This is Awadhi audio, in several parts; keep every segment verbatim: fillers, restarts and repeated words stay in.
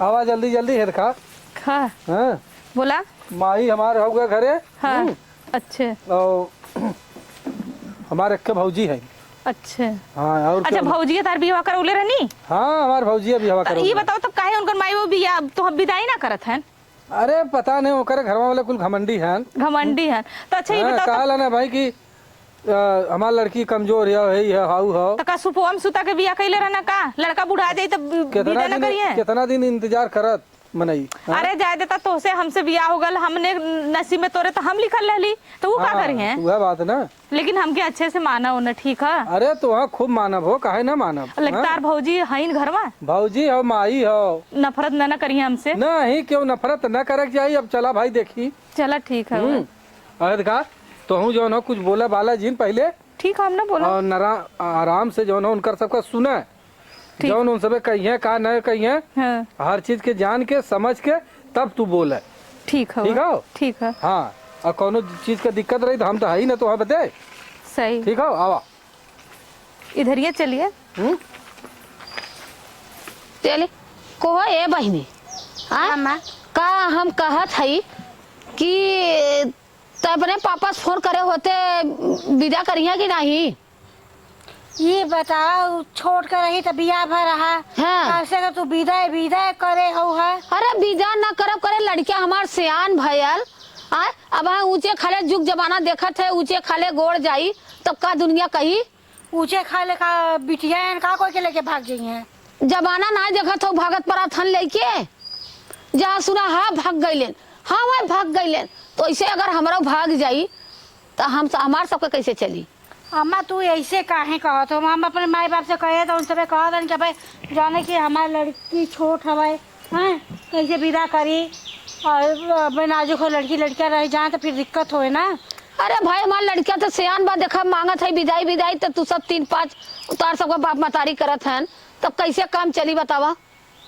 आवा जल्दी जल्दी, हेर खा। हाँ। हाँ। बोला। माई हमार हउवे घरे। हाँ। हम्म। अच्छे। और हमार एक्के भौजी है। अच्छे। हाँ, और अच्छा, क्या? भौजी के तार बियाह करौले रहनी? हाँ, हमार भौजी अभी हवा तो करो। ये बताओ, तब काहे उनकर माई वो बियाह तो हम विदाई ना करत हैं? अरे, पता नहीं, ओकरे घरवा वाले कुल घमंडी हैं। घमंडी हैं। तो अच्छा, ये हाँ, बताओ, तब कहा ना भाई कि, अ, हमार लड़की कमजोर है, यही है, हाउ हो। तो का सुपवा में सुता के बियाह कैले रहना का? लड़का बुढ़ा जाई, तब कितना विदा ना दिन, करिए? कितना दिन इंतजार करत मनई, हाँ? अरे, जाए देता, तोहसे हमसे बियाह हो गल, हमने नसीब में तोरे तो हम लिखल रहली, तो वो का हाँ, करिए? वह बात ना। लेकिन हमके अच्छे से माना हो न, ठीक है? अरे, तो हाँ, खूब मानब हो, काहे ना मानब, लेकिन हाँ? तार भौजी हईन घर में। भौजी हो, माई हो। नफरत न, न करिए हमसे। नहीं, क्यों नफरत न करे के चाहिए। अब चला भाई, देखी। चला, ठीक है। हम्म। अरे, देखा, तोहू जौन हो, कुछ बोला बाला जिन पहले। ठीक है, हम ना बोला। और नरा-, आराम से जौन हो, उनकर सबका सुना। ठीक। जौन उन सबे कहिए, का न कहिए, हाँ। हर चीज के जान के, समझ के, तब तू बोले। ठीक है, ठीक हो? ठीक है। हाँ, और कौनो चीज का दिक्कत रही तो हम तो है ही ना, तो हाँ बते। सही। ठीक हो, आवा। इधर ये चलिए। हम्म? चली। को हो ए बहिनी? हाँ? हाँ, माँ। का हम कहत हई कि त अपने पापा से फोन करे होते, विदा करिहे कि नहीं? ये बताओ, छोट के रही त बियाह भर रहा। हाँ। ऐसे का तू विदा, विदा करे हो है? अरे, विदा ना करब करे, लड़किया हमार सियान भयल। आय, अब हाँ, ऊंचे खाले जुग जमाना देखत है, ऊंचे खाले गोड़ जाई, तो का दुनिया कही? ऊंचे खाले का बिटिया हैं, का कोई के लेके भाग जाई हैं? जमाना नाहीं देखत हो, भागत परत हन लइके। जहाँ सुना, हाँ, भाग गइलेन, हाँ, वह भाग गइलेन। तो ऐसे अगर हमरो भाग जाई, तो हम, हमार सबके कैसे चली? अम्मा, तू ऐसे काहे कहत हो? हम अपने माई बाप से कहे तो उन सबे कहत हन कि भाई, जाने कि हमार लड़की छोट हवे, हैं, कैसे विदा करी? और अपने नाजुक हो लड़की, लड़किया रह जाए तो फिर दिक्कत होए ना। अरे भाई, हमार लड़किया तो सियान बा, देखा, मांगत है विदाई, विदाई, तो तू सब तीन पाँच उतार सबका बाप मतारी करत हन, तब कैसे काम चली, बतावा?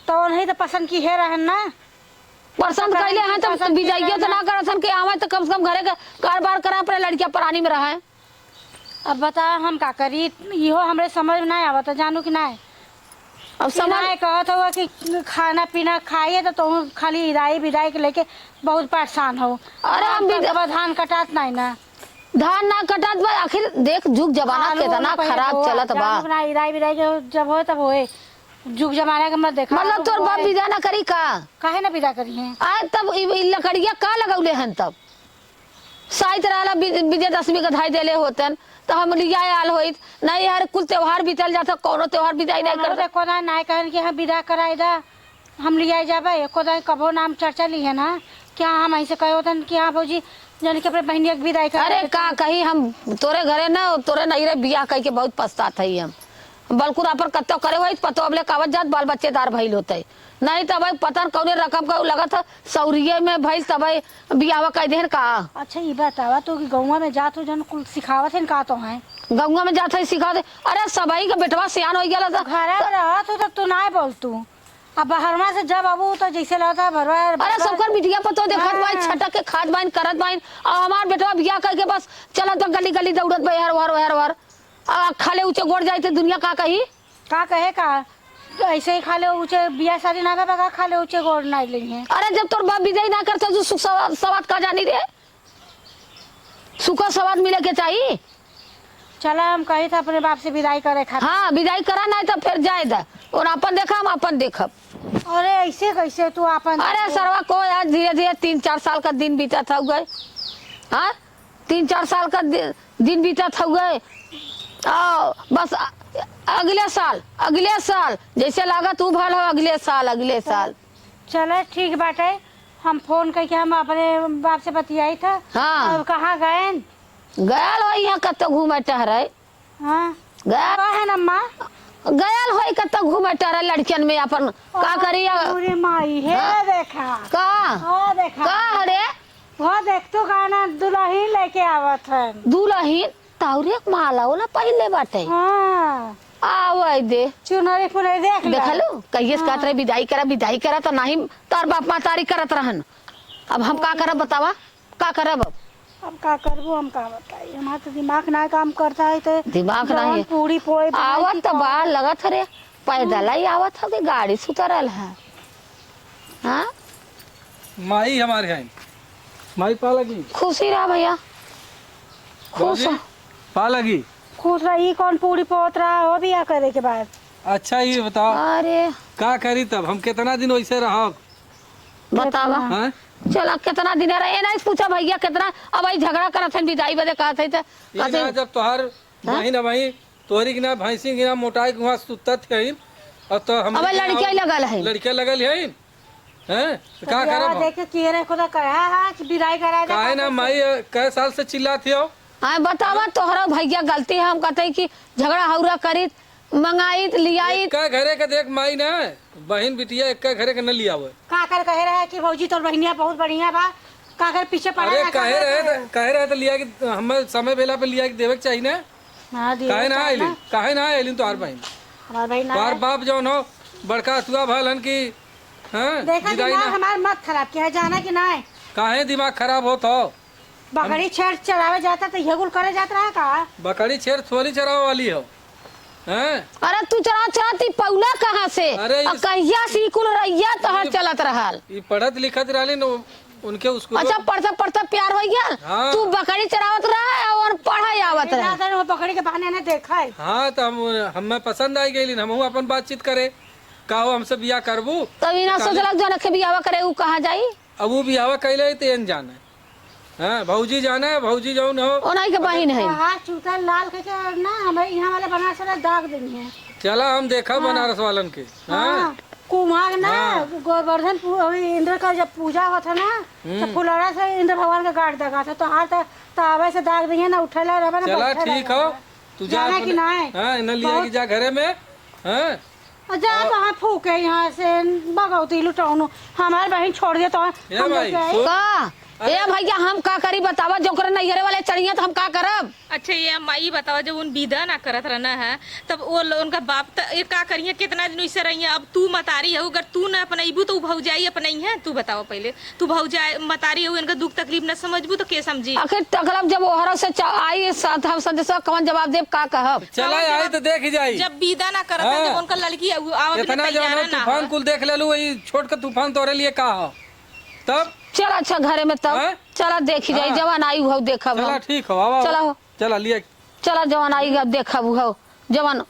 तो उन्हीं तो पसंद की है रहन ना। पसंद पता कैले नहीं हैं, तब पसंद की विदाइयो है तो ना। ना करत हन कि आवे, तो कम से कम घरे के कारोबार करा, अपने लड़किया परानी में रहे। अब बता, हम का करी? इहो हमरे समझ में ना आवत, जानू कि ना? अब कि समझ ना, कहत हुआ कि खाना पीना खाइए, तो तुम खाली इदाई बिदाई के लेके बहुत परेशान हो। अरे, हम अब भी तो अब धान कटात नहीं ना। धान ना कटात बा, आखिर देख, जुग जमाना आलू कितना ना पहिले खराब बोआ, चलत बा। जानू कि ना, इदाई बिदाई के जब होए, तब होए। जुग जमाना के मत देखा, मतलब, आलू तोर बाप बोआए। विदा ना करी का? काहे ना विदा करी हैं? आए, तब ई, ई लकड़िया का लगौले हन तब? साइत रहला वि-, विजयदशमी का धाई देले होतन, तो हम लिया आल होइत। नहीं यार, कुल त्योहार बीतल जाता, कौनो त्योहार विदाई नहीं हमरो करता। देखो ना, नाय कहन कि हम विदा कराई दा, हम लिया जाबे, एको दाई कबो नाम चर्चा ली है ना, क्या हम ऐसे कहे होतन कि हाँ भौजी, जन के अपने बहनिया के विदाई करे अरे देते। का कही, हम तोरे घरे ना, तोरे नैहरे बियाह कई के बहुत पछतात है हम। बलकुर आपन कत्तो करे होइत, पतो अबले कावत जात, बाल बच्चेदार भइल होते। नहीं त भाई पता न कौने रकम का लगत ह, सौरिये में भइल तबे बियाहवा कइ देहन का। अच्छा, ई बतावा तू कि गौवा में जात हो जौन कुल सिखावत हन का तो हैं? गौवा में जात है सिखावत है। अरे सबही का बेटवा सियान होइ गया त घरे में रहत हो त तू नाय बोल तू। अब बहरवा से जब अबू त जैसे लगता है भरवा अरे सबकर बिटिया पतो देखत बाइन, हाँ। छटक के खात बाइन, करत बाइन। अब हमार बेटवा बियाह कइके बस चलत बा गली गली दौड़त बा, एहर ओहर, ओहर ओहर। अब खाले ऊंचे गोड़ जाई त दुनिया का कही? का कहे का? ऐसे ही खाले ऊंचे बियाह शादी ना बा का, खाले ऊंचे गोड़ ना लेइहें। अरे जब तोर बाप विदाई ना करता तो सुख सवा-, सवाद का जानी रे? सुख सवाद मिले के चाही। चला हम कही था अपने बाप से विदाई करे खातिर। हाँ, विदाई करा नहीं तो फिर जाए दा। और अपन देखा, हम अपन देखब। अरे ऐसे कैसे तू अपन अरे देखबे? सरवा को आज धीरे धीरे तीन चार साल का दिन बीतत हउए। हाँ? तीन चार साल का दि-, दिन बीतत हउए। आ, बस अ-, अगले साल, अगले साल, जैसे लागत उ भल हो, अगले साल, अगले साल। चले, ठीक बाटे, हम फोन कइके हम अपने बाप से बतियाई था। हाँ। अब कहाँ गएन? गयल हो यहाँ कत्तो घूमे टहरे। हाँ। गयल। का है ना माँ? गयल होई कत्तो घूमे टहरे लड़कियन में अपन, का आ, करी अब? पूरे माई, हे हाँ। देखा। का? हाँ, देखा। का हरे? वो देख तू गाना दुलहिन लेके आवत हन। दुलहिन? तौरे एक माला ओला पहिले बाटे। हाँ। आवै दे। चुनरी फुनरी देख ले। देखलू? कहिए से हाँ। कहत रहे, "विदाई करा, विदाई करा," त नाही तार बाप महतारी करत रहन। अब हम का करब बतावा? का करब अब? अब का करबो, हम का बताई? हमार तो दिमाग ना काम करता है, तो दिमाग जवन नहीं है। पूरी पोए बनाई आवत की तो खाओ। बा, लगत हरे, पैदल हाँ। ही आवत हो कि गाड़ी से उतरल है? हाँ? माई हमारे हैं। माई पा लगी। खुशी रहा भैया। खुश भौजी, रह। पा लगी। खुश रह। ई कौन पूरी पोत रहा हो बियाह करे के बाद? अच्छा, ये बताओ। अरे। का करी तब? हम कितना दिन वैसे रहब? बतावा। हाँ? चला, कितना दिन रहे, ए, नहीं पूछा भैया, कितना, अब ई झगड़ा करत हन, विदाई बदे कहत हई त, ये कहत ना, हई, जब तोहार हाँ? बहिन, अब वहीं तोहरी के ना, भैंसी के ना, मोटाई के वहाँ सुतत हईन, और तो हम अब लड़किया ही लगल है। लड़किया लगल है, हैं? तो का भैया, करब हम? देखे के रहे, खुदा कहा है कि विदाई करा दे, काहे का ना करब? माई, कै साल से चिल्लात हो? हाँ, बतावा, तोहरा भैया गलती है, हम कहते हैं कि झगड़ा हौरा करी, मंगाई, लियाई। एक्का घरे के देख माई ना, बहिन बिटिया एक्का घरे के न लियावे। काकर कहे रहे कि भौजी तोर बहिनिया बहुत बढ़िया बा, काकर पीछे पड़ा अरे रहे, कहे काकर रहे कहे? त, कहे रहे त लिया के हमें समय भेला पे लिया के देवे के चाहिए ना। हाँ, दिए काहे ना चाहे आइली? ना। काहे ना आइली तोहार बहिन? हमार बहिन ना तोहार आए। बाप जौन हो, बड़का हथुआ भल हन कि, हाँ, देखा विदाई दिमाग ना। हमार मत खराब किया, जाना कि ना है? काहे दिमाग खराब होत हो? बकरी छेड़ चरावे जाता तो ये कुल करे जात रहा का? बकरी छेड़ थोड़ी चरावे वाली हो, हैं? अरे तू चरा चरा ती पौला कहाँ से? अरे और इस कहिया से ई कुल रहिया तोहर ई चलत रहल? ई पढ़त लिखत रहली न, उनके स्कूल अच्छा, में पढ़ता पढ़ता प्यार हो गया? हाँ। तू बकरी चरावत रहा और पढ़ा आवत रहा। ना, वो बकरी के बहाने ने देखा है। हाँ, तो हम, हमें पसंद आई गई, हमहू अपन बातचीत करे, का हो हमसे बियाह करबू? तब ई ना काले सोचलक जौन के बियाहवा करे, ऊ कहाँ जाई? अब वो बियाहवा कैले है, तो एन जाने। हाँ, भौजी जाने, भौजी जौन हो। ओनाई के बहिन है। हाँ, चूता लाल के, के ना, हमें यहाँ वाले बनारस वाला दाग देनी है। चला, हम देखा हाँ। बनारस वालन के। हाँ, हाँ। कुम्हार ना, हाँ। गोवर्धन पू-, अभी इंद्र का जब पूजा होता ना, तो हम्म। फुलौरा से इंद्र भगवान का गाड़ देगा था, तो हाल तो, तो आवे से दाग दिए ना, उठेला रहबे ना, चला, बैठे ठीक रहबे। हो, तू जा जाना अपने, कि ना है? हाँ, इन्हें लिया बहुत कि जा घरे में, हाँ। और जा और तो हाँ फूके यहाँ से, भगौती लुटाउनु, हमार बहिन छोड़ दे तो हम ए भाई, लेके आए। सुन। का? अरे। ए भैया, हम का करी बतावा, जो ओकरे नैहरे वाले चढ़िया तो हम का करब? अच्छा, ये अम्मा, ई बतावा, जब उन विदा ना करत रहना है, तब वो लो-, उनका बाप त, ये का करिए, कितना दिन वैसे रहिए? अब तू मतारी हो, अगर तू ना अपनैबू, तो उ भौजाई अपनई है? तू बतावा पहले, तू भौजाई, मतारी हो, इनका दुख तकलीफ ना समझबू, तो के समझी? आखिर तकलब जब ओहरा से च-, आई साथ हम संदेशवा, कवन जवाब देब, का कहब? चला, कवन आई जवाब? तो देख ही जाई। जब विदा ना करत है, हाँ। जब उनका लड़की आव-, आवत इतना के जौन तैयार हो, ना तूफान हो। कुल देख लेलू, वही छोट के तूफान तोरे लिए का हो? तब? चला, अच्छा, घरे में तब। हाँ? चला, देखी जाई, हाँ। जवन आई उहौ देखब चला, हम। ठीक हो, आवा, चला आवा। हो। चला, लिया। चला, जवन आई अब देखब उहौ। जवन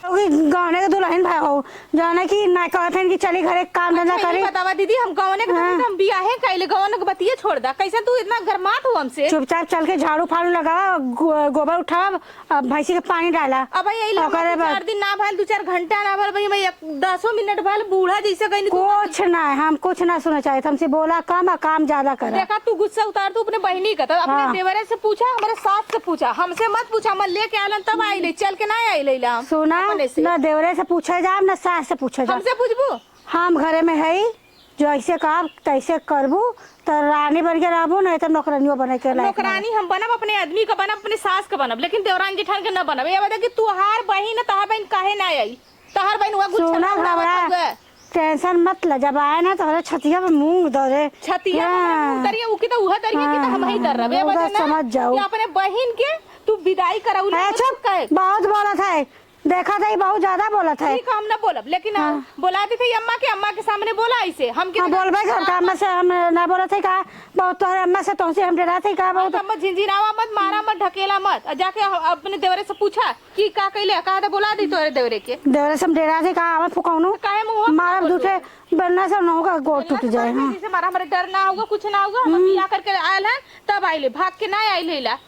अभी गौने के दुल्हन भाई हो, जौने की ना कहत हन कि चली घरे काम धंधा अच्छा, ये करी। बतावा दीदी, हम गौने के हाँ। दुल्हन, हम बियाहे कैले, गौने के बतिये छोड़ दा। कैसे तू इतना गरमात हो हमसे? चुपचाप चल के झाड़ू फाड़ू लगावा, गो-, गोबर उठावा, अब भैंसी के पानी डाला। अब भाई, यही ला ओकरे दू बाद चार दिन ना भइल, दू चार घंटा ना भइल, भाई, भाई, एक दसो मिनट भइल, बूढ़ा जैसे गइनी तू। कुछ ना, हम कुछ ना सुने चाहिए, हमसे बोला कम और काम ज्यादा करा। देखा, तू गुस्सा उतार, तू अपने बहिनी का, तो अपने हाँ। देवरे से पूछा, हमारे सास से पूछा, हमसे मत पूछा, हम लेके आलन तब आइले, चल के ना आइले ला हम सुना, अपने से। ना देवरे से पूछे जाब, ना सास से पूछे जाब। हमसे पूछबू? हम घरे में है, जो ऐसे कहब, तैसे करबू, तो रानी बन के रहबू, नहीं तो नौकरानियों बने के लायक ना। नौकरानी हम बनब, अपने आदमी का बनब, अपने सास का बनब, लेकिन देवरान जेठान के ना बनब। ये बता कि तुहार बहिन, तहार बहिन काहे ना आई? तहार बहिन हुआ गुच्छा सुना ना उड़ावत घबरा, हउए। टेंशन मत ले, जब आए ना तो हमारे छतिया पे मूंग दो रे। छतिया पे हाँ। मूंग दरिया, उ की तो उहे दरिया की तो हम ही दर रहे। हाँ, बता ना समझ जाओ। कि अपने बहिन के तू विदाई कराऊ ले, अच्छा, कहे? बहुत बोलत है। देखा था, ये बहुत ज्यादा बोलत है। ठीक है, हम ना बोलब, लेकिन हाँ। बोला देते अम्मा के, अम्मा के सामने बोला ऐसे, हम हाँ, कितना बोलबे घर का अम्मा से हम ना बोलत है का, बहुत तोहरे अम्मा से तोहसे हम डरात है का, बहुत अम्मा झिनझिनावा मत, मारा मत, ढकेला मत, और जाके ह-, अपने देवरे से पूछा कि का कैले, कहा था बोला दी तोहरे देवरे के। देवरे से हम डरात है का, आवे फुकौनो, काहे मुंह मारब बोल दूठे, बेलना से न होगा, गोड़ टूट जाए। हाँ। जैसे मारा हमारे डर ना होगा, कुछ ना होगा, हम हम्म। बियाह करके आयल हैं, तब आइले, भाग के ना आइले ला।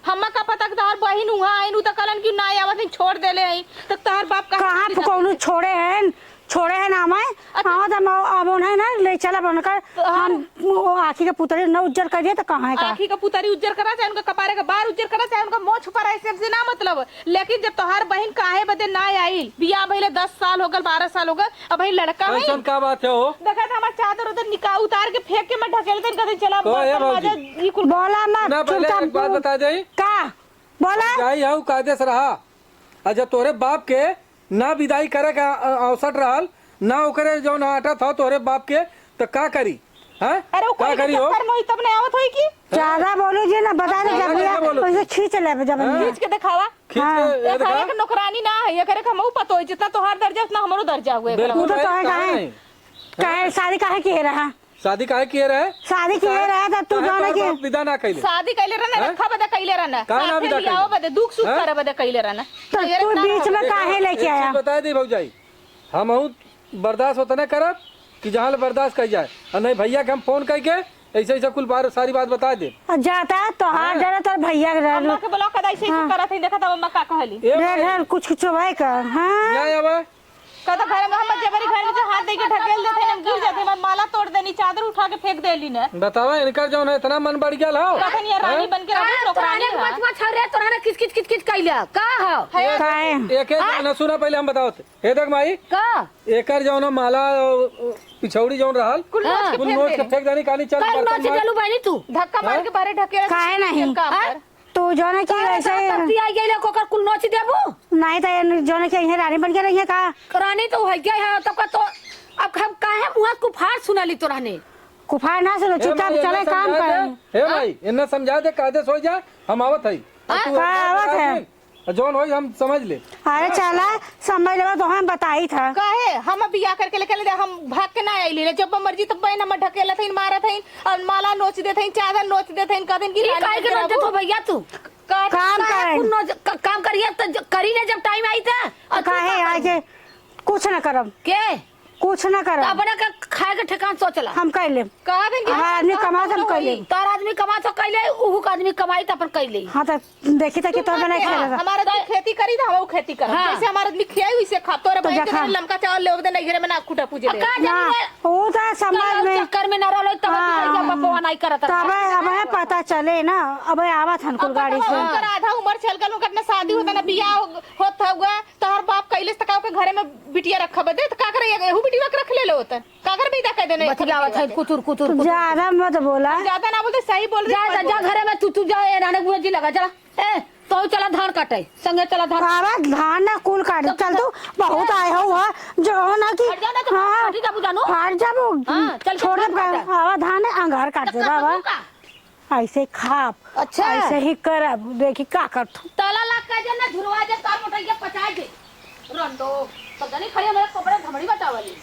हम्मा का पता कि तोहार बहिन उहाँ आइन, उ त कहलन कि ना आवत हईं, छोड़ देले हईं। त तोहार बाप कहाँ कहाँ छोड़ी फुकौनू जाते? छोड़े हैं, छोड़े हैं ना मैं। अच्छा। हाँ, त हम अब उन्हें ना ले चलब उनकर, तो हम हम वो आँखी के पुतरी न उज्जर कर दिए त कहाँ है का? आँखी के पुतरी उज्जर करा, चाहे उनका कपारे के बार उज्जर करा, चाहे उनका मोछ पर ऐसे, से ना मतलब। लेकिन जब तोहार बहिन काहे बदे ना आइल, बियाह भइले दस साल हो गल, बारह साल हो गल, अब भाई लड़का है। कैसन का बात है हो? देखा था हमार चादर उधर निकाल, उतार के फेंक के मैं ढकेल देन, कहते चला तो बर्तन ए भौजी। माजा, ई कुल बोला मत, ना, पहले चुपचाप एक बात बोल। बता दे। का? बोला? जाई हऊ कायदे से रहा। आ जब तोरे बाप के ना विदाई करे का अ-, अवसर रहल, ना ओकरे जौन आटा था तोरे बाप के, त का करी? हैं? अरे, वो का कोई के करी हो? चक्कर में होई, तब नहीं आवत होई की? ज्यादा बोलू जी ना, बता दे, ज्यादा जब कैसे बोलू? वैसे खींच ले, जब हाँ। खींच के दिखावा। खींच हाँ। के ये एकरे दिखा। के नौकरानी ना है, एकरे के हमहू पतोई, जितना तोहार दर्जा, उतना हमरो दर्जा हुए बिल्कुल उ तो भाई, तोहे काहे? काहे? काहे, शादी काहे किहे रहा? शादी काहे किहे रहे? शादी किहे रहे त तू काहे जाने तोहर के बाप विदा ना कइले? शादी कइले रहे ना, हैं? रखा बदे कइले रहे ना। काहे ना साथे विदा लियाओ कइले? बदे, दुख सुख हैं? करे बदे कइले रहे ना। तो ये तू ना बीच में रहो। काहे लेके एक चीज आया? बता दे भौजाई, हमहू बर्दाश्त होता ना करब कि जहाँ ले बर्दाश्त कइल जाए, और नहीं भैया के हम फोन कइके ऐसे ऐसे कुल बार सारी बात बता दे। और जाता तोहार हाँ। जरा तोर भैया के अम्मा रहल। के ब्लॉक कदा ऐसे ऐसे हाँ। करत है, देखा तब अम्मा का कहली। ए ढेर भाई। ढेर कुछ कुछ भाई का, हाँ। ना आवे। कहता घर में हम जबरी घर में से हाथ दे के ढकेल देते हैं, हम गिर जाते हैं, हमार माला तोड़ देनी, चादर उठा के फेंक देली ने। बतावा, इनकर जौन है, इतना मन बढ़ गया हो। कहते नहीं, रानी हैं? बन के रहबो, अरे, नौकरानी तोरा ने है। मत, मत छौरे, तोरा ने किच, किच, किच, किच कैला। का हो? है। काहे? एक, एक, हाँ? ना सुना, पहले हम बताओ थे। हे देख माई, का? एकर जौन माला, अ, पिछौड़ी जौन रहल, कुल नोच के कुल फेंक नोच के देनी। फेंक देनी, कहनी, "चल, काहे बर्तन नोच माज।" देलू बहिनी तू? धक्का मार हाँ? के बाहरे ढकेल काहे देनी नहीं? काम हाँ? पर। तो जौन है कि तोहरे वैसे साथ ही धरती आई गई, ओकर कुल नोच देबू? नहीं तो ये जौन है कि यहीं रानी बन के रही है का? रानी तो है क्या है, तब का तो, अब हम काहे मुँह कुफार सुनली तोरा ने? कुफार ना सुनो, ए चुपचाप माई, चले, इन्हें काम समझा करे। दे। हे हाँ? भाई, इन्हें समझा दे, कायदे से हो जा, हम आवत हई। हाँ? तू का आवत है? आदमी, जौन होई हम समझ ले। अरे चला, समझ लेबा तो हम बताई था। काहे? हम बियाह करके लेके ले, हम भाग के ना आइली ले। जब मर्जी तब बहन हमर ढकेलत हईन, मारत हईन, और माला नोच देत हईन, चादर नोच देत हईन, कहत हईन कि ई रानी काहे के बन के नोच देत हो रहबू। भैया तू? का काम काहे करे? कुल नोच-, क-, काम करिए त ज-, करी ले जब टाइम आई त। और तू काहे का आए करबू? के कुछ ना करब। के? कुछ ना करब। तो अपने के खाए के ठेकान सोच ला। हम कर लेब। कहा देंगे हमार आदमी कमात हम कर लेब। तोर आदमी कमात तो कर ले, उहू के आदमी कमाई तो अपन कर ले। हाँ, तो देखी तो कि तोर बना के रहा। हमारा तो खेती करी तो हम खेती करब। हाँ। जैसे हमारा आदमी खियाई वैसे खा। तोरे तो बहन के जखा। लमका चावल ले ओदे नैहरे में ना खुटा पूजे अब ले। का ना, जाने वो तो समझ चलो, में। चक्कर में ना रहो, तब हाँ। भैया बापवा नहीं करत तब रहा। अब है पता चले ना, अब आवत हन कुल अब गाड़ी बताओ, से। उनकर आधा उम्र चल गल, उनकर ना शादी होता ना बियाह हो-, होत हुआ, तोहर बाप कैले से त का ओके घरे में बिटिया रखा बदे, त का करे, एहू बिटिया के रख ले लो होतन, का कर विदा कर देने बतियावत है कुतुर, कुतुर, कुतुर। ज्यादा मत बोला। ज्यादा ना बोलते, सही बोल रही जा, है, जा, मत जा बोल। घरे में तू, तू जा, ए, नाने बुआ जी लगा, चला। ए, तो चला धान काटे, संगे चला धान। बाबा, धान ना कुल काट, तो चल तू, बहुत आए हो, हाँ, जो हो ना कि, हट जा ना, तो हाँ, हट जा, बुझानो। हट जा, वो हाँ, चल, छोड़ दे, धान काटे। बाबा, धान अंगार काट दे, तो बाबा। कब का? ऐसे खाब, अच्छा। ऐसे ही करब, देखी का करथू। ताला लाग के जे ना झुरवा जे तार मोटैया पचा दे। रंडो, पता नहीं खड़ी हमारे कपड़े धमड़ी बचावली।